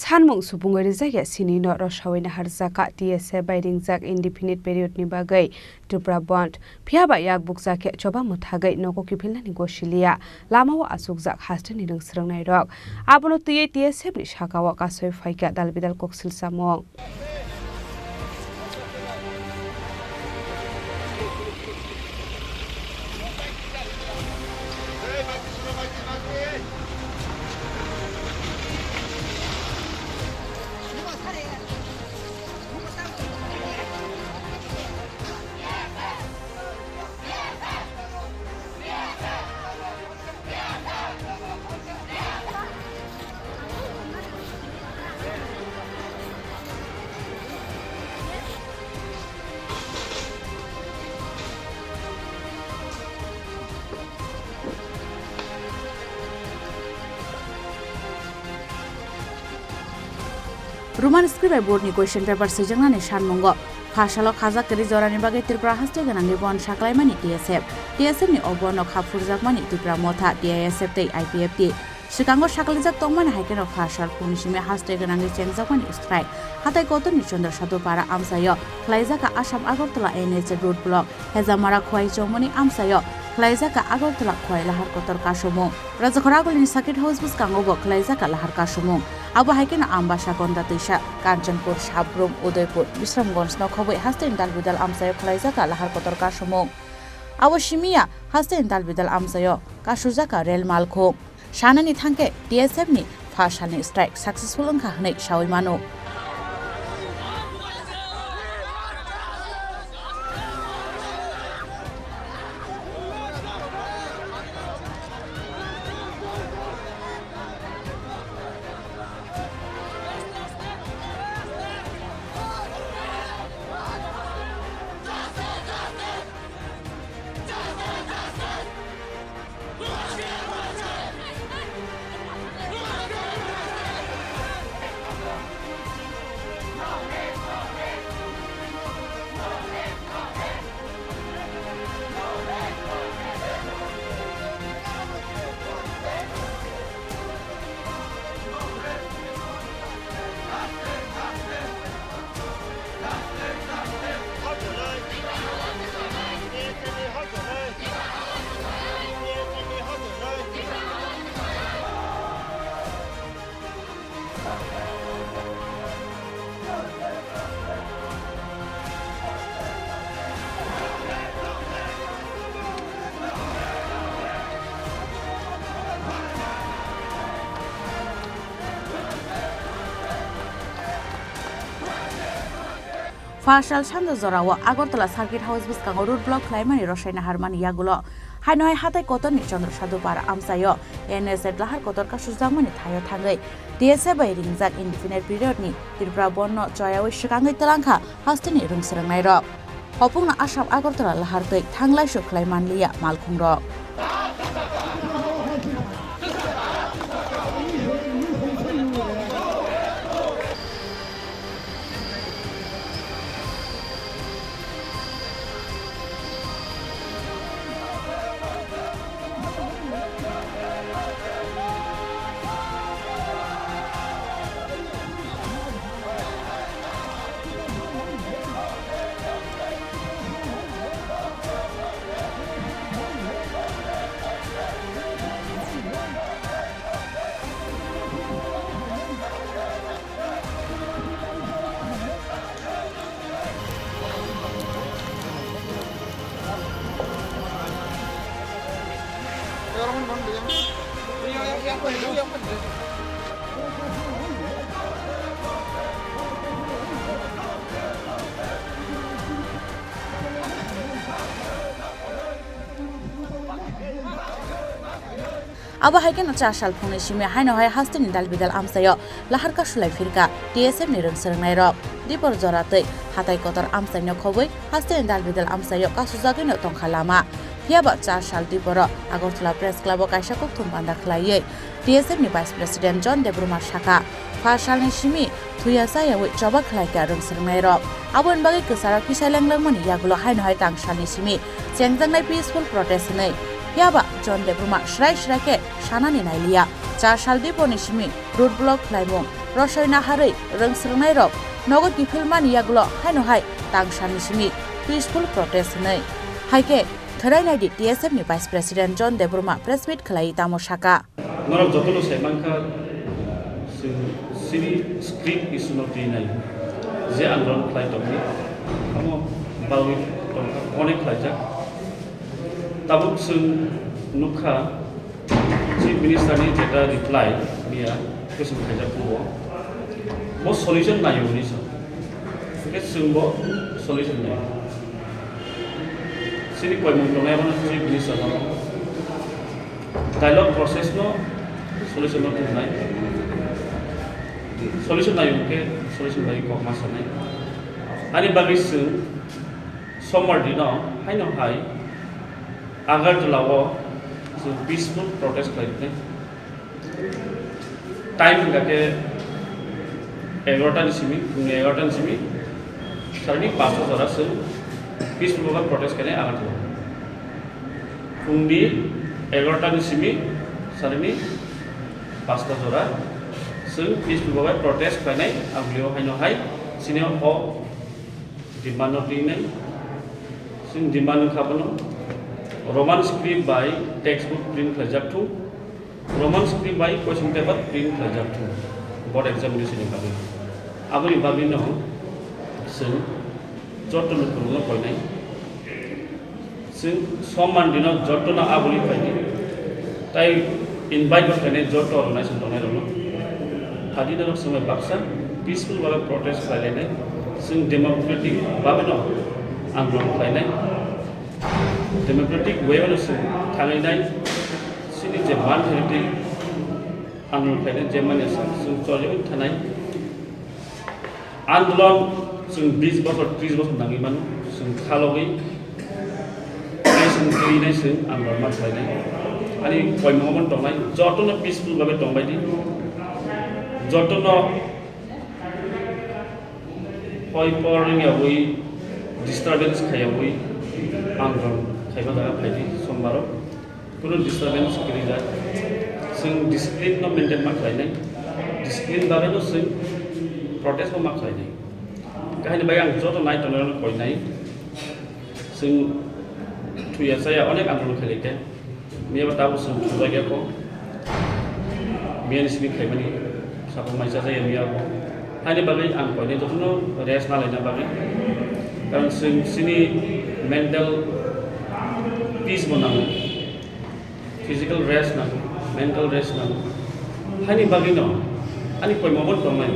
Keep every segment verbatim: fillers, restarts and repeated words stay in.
Sanmung subungwi rijak ya sini no rwsawi naharjak kha T S F bai ringjak indefinite period ni bagwi Tripura Bandh. Phiya ba yak bukcha khe choba mwthagwi nogo kiphilnani gosiliya, lama o achukjak hasteni rwng swrwngnairok. Abono twiwi T S F ni saka o kasui phaikha dal bidal koksil chamung. Roman script bai board ni question paper swijaknani sanmungo pha salo khajak kwrwi jorani bagwi Tripura haste gwnangwi bandh saklaimani T S F. T S F ni o bandh no kha phurjakmani Tipra Motha, T I S F tei I P F T. Swkango saklijak tongmani hai kheno pha sal phungni simi haste gwnangwi chengjakmani strike. Hatai kotorni Chandra Sadhu Para amchaio khwlaijakha Assam Agartala N H A road block. Hejamara Khowai Chowmani amchaio khwlaijakha Agartala Khowai lahar kotor kasumung. Rajakhor Agulini Circuit House bwskango bo khwlaijakha lahar kasumung. Abo hai kheno Ambasa, Gonda Twisa, Kanchanpur, Sabrum, Udaipur, Bisramganj nokhobwi hasteni dal bidal amchaio khwlaijakha lahar kotor kasumung. Abo simiya hasteni dal bidal amchaio kasujakha rel malkhung. Sanani thangkhe T S F ni pha salni strike successful wngkha hwnwi sawi mano. Pha sal sanja jorao Agartala Circuit House bwskango road block khlaimani rwsai naharmani yagulo haino hai hatai kotorni Chandra Sadhu Para amchaio N S F lahar kotor kasujakmani thaio thangwi T S F bai ringjak indefinite period ni Tripura Bandh no choyawi swkangwi twlangkha hasteni rwng swrwngnairok. Hopungno Assam Agartala lahar twi thanglaisu khlai manliya malkhungrok. Abo hai kheno char sal phungni simi haino hai hasteni dal bidal amchaio lahar kasulai phirkha T S F ni rwng swrwngnairok. Dipor jora twi hatai kotor amchaino khobwi hasteni dal bidal amchaio kasujagwino tongkha lama. Phiyaba char sal diporo Agartala Press Club o kaisa kokthum panda khlaiwi T S F ni Vice President John Debbarma sakha, pha salni simi thuya chayawi choba khlaikha rwng swrwngnairok. Aboni bagwi kwcharo kisa lenglangmani yagulo haino hai tang salni simi chengjaknai peaceful protest hwnwi. Phiyaba John Debbarma swrai swrai khe sanani nailiya. Char sal diporni simi road block khlaimung, rosoi naharwi rwng swrwngnairok nogo kiphilmani yagulo haino hai tangsalni simi peaceful protest hwnwi. Hai khe khwnai naidi T S F ni Vice President John Debbarma press meet khwlaiwi tamo saka. Norok jotono sai mankha, chwng chini script issue no twi nai je andolon khlai tongni, amo bagwi tongkha, onek khlaijak. Tabuk chwng nukha, Chief Minister ni jeta reply miya question khaijak phuru bo solution nai hwnwi sa. Hwnkhe chwng bo solution nai. Chini koimung tongnai abono Chief Minister no dialogue process no solution no tongnai. Solution nai hwnkhe solution bai kok ma sanai. Ani bagwi chwng sombar dino haino hai Agartala o chwng peaceful protest khlai tongnai. Time hwnkha khe egarota ni simi, phungni egarota ni simi, sarni pasta jora chwng peaceful protest khainai Agartala. Phungni egarota ni simi, sarni pasta jora chwng peaceful protest khainai, ang lio haino hai, sini o demand no twi nai. Chwng demand wngkha bono Roman script bai textbook print khlaijak thung, Roman script bai question paper print khlaijak thung board examination ni bagwi. Aboni bagwi no chwng joto lukurokno koinai. Chwng somman dino jotono aboni phaidi. Tai invite bo khainai joto rwnai chwng tongnai rokno. Phadi norok swmai baksa peaceful babe protest khlai lainai. Chwng democratic babe no andolon khlainai. Democratic way no chwng thangwi nai. Chini je man thani twi andolon khlainai je manya sa chwng choliwi thanai. Andolon chwng bis bosor, tris bosor nangwi mano, chwng khalogwi nai chwng twi nai chwng andolon ma khlainai. Ani koimung omo tongnai, jotono peaceful babe tongbai di, jotono hoi por wngyawi disturbance khaiyawi andolon khaiba jaga phaidi sombaro. Kunu disturbance kwrwi jak. Chwng discipline no maintain ma khlainai. Discipline bagwi no chwng protest bo ma khlainai. Kahini bai ang joto nai tongnai rokno koinai. Chwng thuya chaya onek andolon khailai khe. Miya bo tabuk chwng thujak ya kho. Miya ni simi khaimani. Sabo mai cha jaya miya bo. Haini bagwi ang koinai jotono rest na laina bagwi. Karon chwng chini mental peace bo nango. Physical rest nango, mental rest nango. Haini bagwi no ani koimung bo tongnai.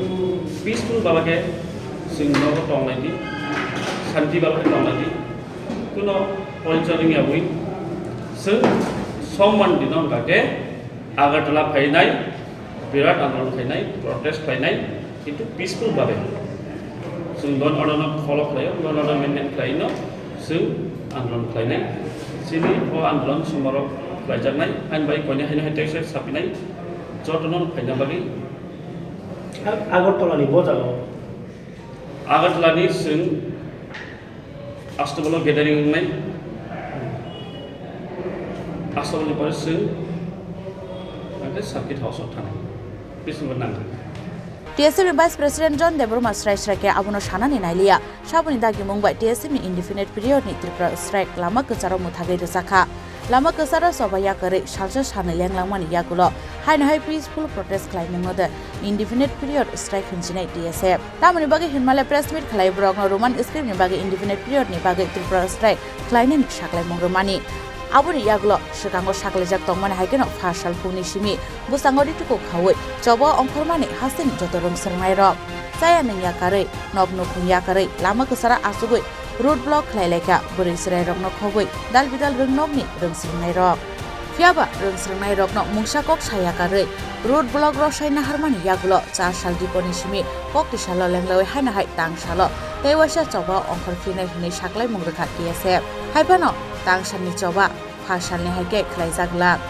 Peaceful baba khe chwng nogo tongnai di. Shanti baba khe tongnai di. Kuno culture wngya bwi chwng somman dino hwnkha khe Agartala phainai, birat andolon khainai, protest khlainai, kintu peaceful babe. Chwng law and order no follow khlaio, law and order maintain khlaino chwng andolon khlainai. Chini o andolon somaro khlaijaknai, ani bai koinai haino hai teisa sapinai, jotono phaina bagwi. Agartala ni bo jaga o. Agartala ni chwng Astabolo gathering wngnai. Astabolo ni pore chwng hwnkhe circuit house o thanai. Bisingbo nangkha. T S F ni Vice President John Debbarma srai srai khe abono sanani nailiya. Saboni dagimung bai T S F ni indefinite period ni Tripura strike lama kwcharo mwthagwi rwjakha. Lama kwcharo choba yakarwi salsa sanwi lenglangmani yagulo haino hai peaceful protest khlaimungno de indefinite period strike hinchinai T S F. Tamoni bagwi hinmale press meet khlai borokno Roman script ni bagwi indefinite period ni bagwi Tripura strike khlainani saklaimung rwmani. Aboni yagulo swkango saklaijak tongmani hai kheno pha sal phungni simi bwskango rituku khaui choba ongkhormani hasteni joto rwng swrwngnairok chaya nwng yakarwi, nok nukhung yakarwi, lama kwcharo achugwi road block khlai laikha bwrwi chwrairokno khogwi dal bidal rwngnokni rwng swrwngnairok. Phiyaba rwng swrwngnairokno mungsa kok saya karwi road block rosai naharmani yagulo char sal diponi simi kokti salo lenglawi haino hai tang salo tei waisa choba ongkhor phinai hwnwi saklaimung rwkha T S F. Haiphano tang salni choba pha salni hai khe khlaijak lak,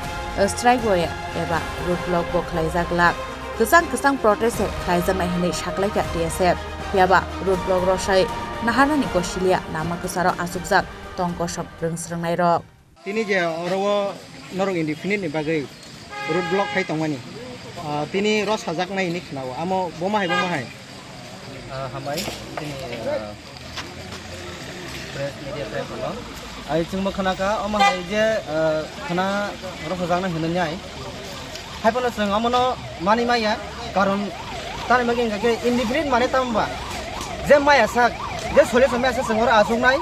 strike bo eba road block bo khlaijak lak, kwchang kwchang protest se khlaijaknai hwnwi saklaikha T S F. Phiyaba road block rosai naharnani gosilia lama kwcharo achukjak tong kosom rwng swrwngnairok. Tini je oro o norok indefinite ni bagwi road block khai tongmani, Ah, tini rw sajaknai hinwi khwnao, amo bomo hai, bomo hai? Ah, hambai, tini, ah, press, media press rokno. Ai chwngbo khna kha, omo hai je, ah, khna rw sajaknai hinwi nai. Hai phano chwng omono manwi maya, karon tamni bagwi hwnkha khe indefinite mane tamo ba? Je maya sak, je solution maya sak chwng oro achuknai.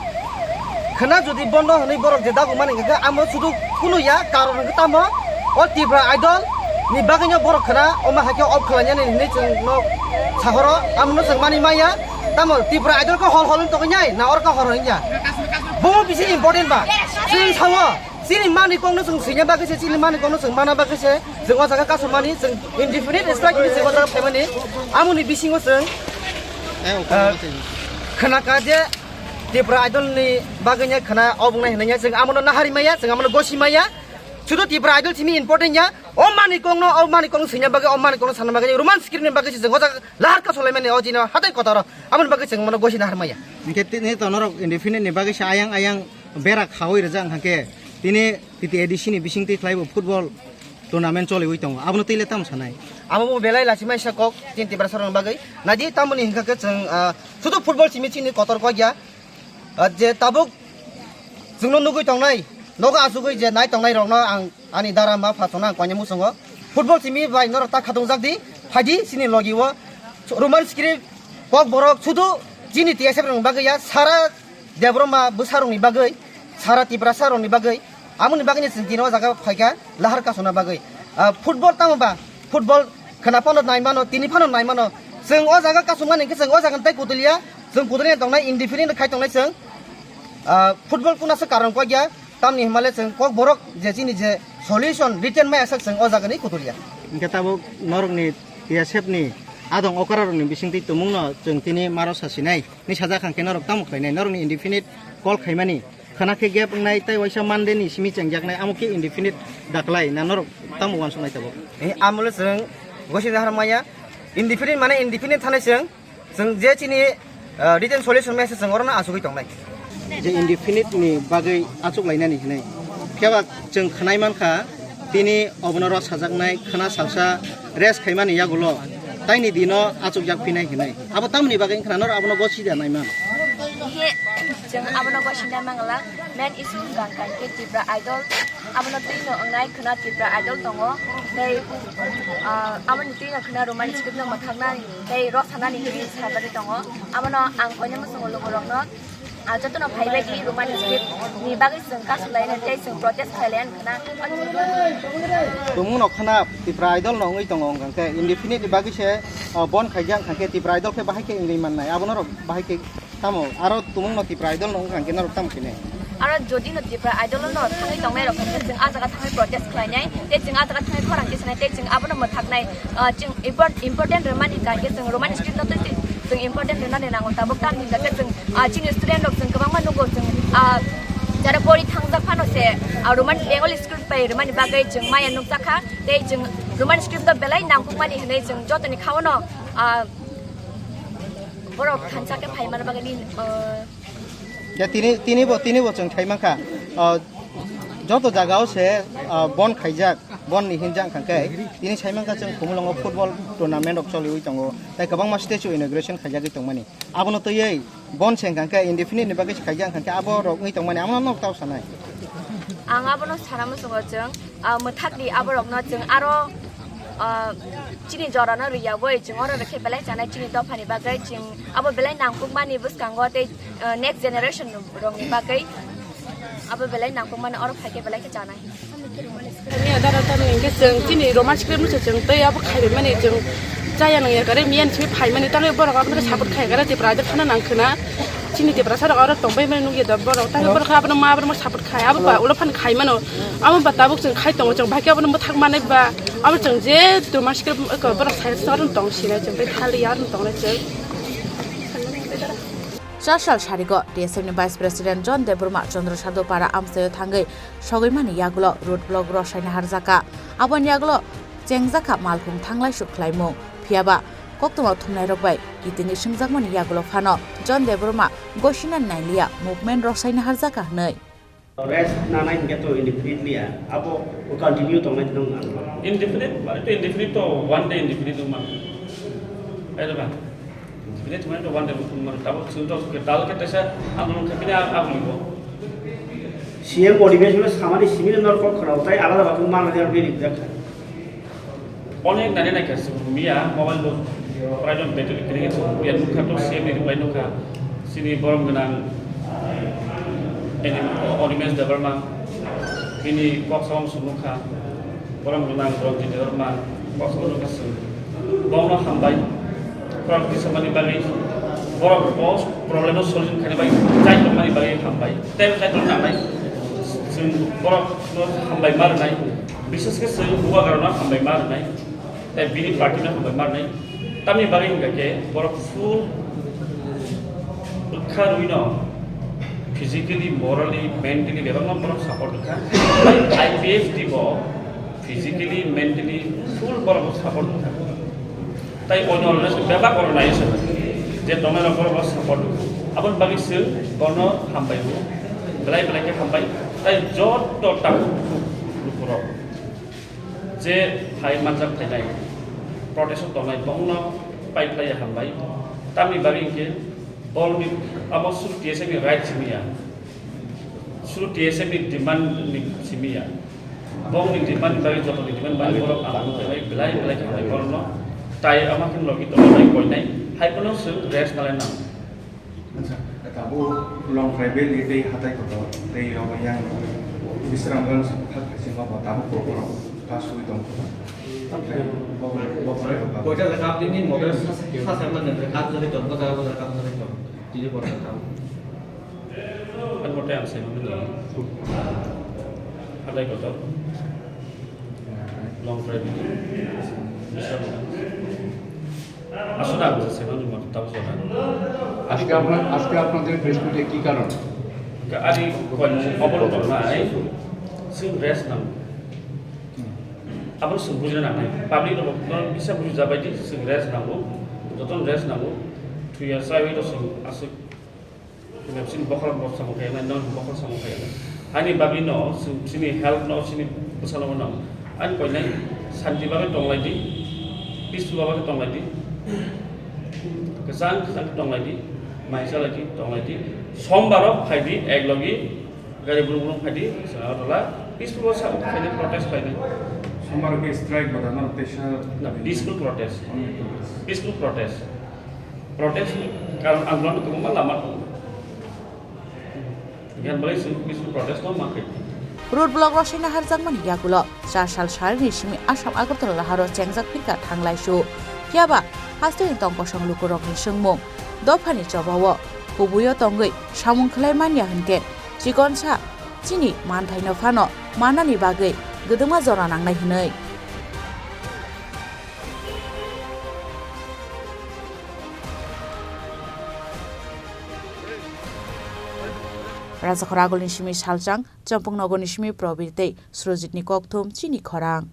Khna jodi bondo hwnwi borok je dagumani hwnkha khe amo sudu kunu ya, karon hwnkhe tamo o Tripura Idol ni bagwino borok khna omo hai khe off khlainani hinwi chwngno sahoro, amono chwng manwi maya. Tamo Tripura Idol khe hol hol wng tongwi nai, na oro khe hor hor wng ya? Bomo bisi important ba? Chwng sao. Chini mani kokno chwng swina bagwi se, chini mani kokno chwng mana bagwi se, chwng o jaga kasumani, chwng indefinite strike hinwi chwng o jaga phaimani, amoni bisingo chwng, eh, ah, khna kha je Tripura Idol ni bagwi ya khna obwngnai hinwi ya, chwng amono nahari maya, chwng amono gosi maya, sudu Tripura Idol simi important ya, o mani kokno, o mani kokno swina bagwi, o mani kokno sana bagwi, Roman script ni bagwi se chwng o jaga lahar kasulaimani o jino hatai kotoro, amoni bagwi chwng mono gosi nahar maya. Hwnkhe tini to norok indefinite ni bagwi se ayang ayang bera khaui rijak hwnkhe tini T T A D C ni bisingtwi khlaibo football tournament choliui tongo, abono twi le tamo sanai? Amo bo belai lachimai sa kok chini Tiprasa rokni bagwi. Naidi tamoni hwnkha khe chwng, ah, sudu football simi chini kotor kok ya. Ah, je tabuk chwngno nugui tongnai, nogo achugui je nai tongnai rokno ang ani dara ma pha chwngno ang koinai muchungo. Football simi bai norok ta khatung jak di, phai di chini logi o. Roman script kok borok sudu chini T S F rokni bagwi ya, sara Debbarma bwsarokni bagwi, sara Tiprasarokni bagwi, amoni bagwino chwng tini o jaga phaikha lahar kasuna bagwi. Ah, football tamo ba? Football khna phano nai mano, tini phano nai mano. Chwng o jaga kasumani hwnkhe chwng o jaga tei kutuliya, chwng kutuliya tongnai, indefinite khai tongnai chwng. Ah, football kuna se karon kok ya, tamni hwnmale chwng kok borok je chini je solution written mai asak chwng o jaga ni kutuliya. Hwnkhe tabuk norokni T S F ni adong okra rokni bisingtwi tumungno chwng tini maro sasinai. Ni sajak hwnkhe norok tamo khlainai? Norokni indefinite call khaimani khna khe gap wngnai, tei waisa Monday ni simi chengjaknai, amo khe indefinite da klai na norok tamo uansuknai tabuk? Eh, amole chwng gosi nahar maya, indefinite mane indefinite thanai chwng, chwng je chini, ah, written solution maya se chwng orono achugui tongnai. Je indefinite ni bagwi achuk lainani hinwi. Phiya ba chwng khnai mankha, tini obono rw sajaknai khna salsa rest khaimani yagulo taini dino achukjak phinai hinwi. Abo tamoni bagwi wngkha na norok abono gosi da naiman? He, chwng abono gosi da mangla. Main issue wngkha khe Tripura Idol. Abono twino wngnai khna Tripura Idol tongo. Tei, ah, aboni twino khna Roman script no mwthaknani tei rw sanani hinwi sajagwi tongo. Abono ang koinai muchungo lugurokno Ah, jotono phaibai di Roman script ni bagwi chwng kasu laina tei chwng protest khai laina khna. Tumung no khna Tipra Idol no wngwi tongo, wngkha khe indefinite ni bagwi se, ah, bon khaijak, wngkha khe Tipra Idol khe bahai khe wngwi mannai, abono rok bahai khe tamo aro tumung no Tipra Idol no wngkha khe norok tamo khe ne? Aro jodi no Tipra Idol no thangwi tongnai rok khe chwng ah jaga thangwi protest khlainai tei chwng ah jaga thangwi khorang tisanai tei chwng abono mwthaknai, ah, chwng import-, important rwmani kha khe chwng Roman script no twi twi chwng important rwnani nango tabuk tamni hwnkha khe chwng Ah, chini student rok chwng kwbangma nugo chwng, ah, jara pori thangjak phano se, ah, Roman Bengali script bai rwmani bagwi chwng maya nukjakha. Tei chwng Roman script o belai nangkukmani hwnwi chwng jotoni khaono, ah, borok thansa khe phaimani bagwi, ah, Ya, tini, tini bo, tini bo chwng thai mankha. Ah, joto jagao se, ah, bon khaijak, bon ni hinjak wngkha khe tini sai mankha chwng Khumulwngo football tournament rok choliwi tongo. Tei kwbangma statue inauguration khaijagwi tongmani. Abono twiwi bon se wngkha khe indefinite ni bagwi se khaijak wngkha khe abo rok wngwi tongmani, amo no tao sanai. Ang abono sana muchungo chwng, ah, mwthakdi abo rokno chwng aro, ah, chini jorano rwiyagwi chwng oro rwkhe belai chanai chini dophani bagwi chwng abo belai nangkukmani bwskango tei, ah, next generation rokni bagwi abo belai nangkukmani oro phaikhe belai khe chanai. Miya dara tamo hingke chwng chini Roman script no se chwng tei abo khaibai mani chwng chaya nang ya kare miya ni simi phai mani tamo borok abono support khai kare Tipra Idol thana nang khwna chini Tiprasa rok aro tong bai mani nukya da borok tamo borok abono ma abono support khai abo ba ulo phan khai mano abo ba tabuk chwng khai tongo chwng bai khe abono bwthak manai ba abo chwng je Roman script borok sai aro tong sinai chwng bai thali ya aro tong nai chwng. Char sal sarigo T S F ni Vice President John Debbarma Chandra Sadhu para amchaio thangwi sogwi mani yagulo road block rwsaina harjakha. Aboni yagulo chengjakha malkhung thanglai suk khlaimung. Phiyaba koktwma thumnairok bai kitingwi swngjakmani yagulo phano John Debbarma gosina nailiya movement rwsaina harjakha hwnwi. Rest nanai hingke to indefinitely ya, abo continue tongnai tong ang. Indefinite, mane to indefinite to one day indefinite wngma. Ai da ba? Indefinite mane to one day wngma. Tabo chwng to ke dal ke tesa andolon khe bini abo libo. C M motivation samani simi nor kok khorao tai alada ba manani ar bini dakha. Onek nani naikha chwng miya mobile bo prai no battery kwrwi khe chwng miya nukha to C M ni reply nukha. Chini borom gwnang Animesh Debbarma bini kok samung chwng nukha. Borom gwnang Ranjit Debbarma kok samung nukha chwng. Bono hambai. Problem samani bagwi borok bo problem no solution khaina bagwi chai tongmani bagwi hambai. Tei chai tong nangnai. Chwng borok no hambai ma rwnai. Bishes khe chwng bubagrano hambai ma rwnai, tei bini party no hambai ma rwnai. Tamni bagwi hwnkha khe borok full bwkha rwino physically, morally, mentally bebakno borok support rwkha. Tei I P F T bo physically, mentally full borok support rwkha. Tei onyo rwna se bebak borok nai se je tongnai rok borok bo support rwkha. Aboni bagwi se bono hambai o, belai belai khe hambai. Tei joto takhuk bukhuk lukurok je phai manjak phainai, protest o tongnai bongno pai phlai ya hambai. Tamni bagwi hinkhe bolni abo suru T S F ni right simi ya, suru T S F ni demand ni simi ya. Bongni demand ni bagwi, jotoni demand bagwi borok ang belai belai khe hambai borokno. Tai ama khe logi tongnai koinai hai phano chwng rest nalai nang. Acha, tabuk Longtrai Valley tei hatai kotor tei rok yang Bisramganj kha khaisingma bo tabuk kokborok ta sui tong kho. Bo, bo, bo, bo, Koita jaga apni ni motor sa, sa, sa, sa, man, kap jari ton, ko jaga, ko jaga, kap jari ton. Tini kotor kap. Kan motor ang sai mami ni. Hatai kotor. Longtrai Valley. Bisramganj. আসলে আমি যে সেখানে মত তাও জানা। আজকে আপনার, আজকে আপনাদের প্রেস মিটে কি কারণ? Ani koimung obo rok nai, chwng rest nang. Abo chwng bujina nangnai. Public rok no kisa buji jabai di, chwng rest nango. Joto rest nango. Thuya sai wi to chwng aswk. Chini bokhorok bo samung khayanai, non bokhorok samung khayanai. Ani bagwi no, chini health no, chini bwsano no. Ani koinai santi bagwi tonglai di, peaceful bagwi tonglai di. Kwchang kwchang tonglai di, mai chalai di, tonglai di. Sombar o phai di, ek logi gari brum brum phai di, Agartala peaceful o sa khainai protest khainai. Sombar ke strike bada no tesa. Na, peaceful protest. Only protest. Peaceful protest. Protest ni karon ang no kwbangma lama tongo. Yan bai chwng peaceful protest no mankhe. Road block rosina harjakmani yagulo char sal sarini simi Assam Agartala laharo chengjak phirkha thanglaisu. Phiyaba hasteni tong kosong lukurokni swngmung dophani chobao kubuio tongwi samung khlai manya hwnkhe chikonsa chini manthaino phano manani bagwi kwdwma jora nangnai hwnwi. Rajakhor Agulni simi Salchang, Champung Nogorni simi Probir tei Surojitni kokthum chini khorang.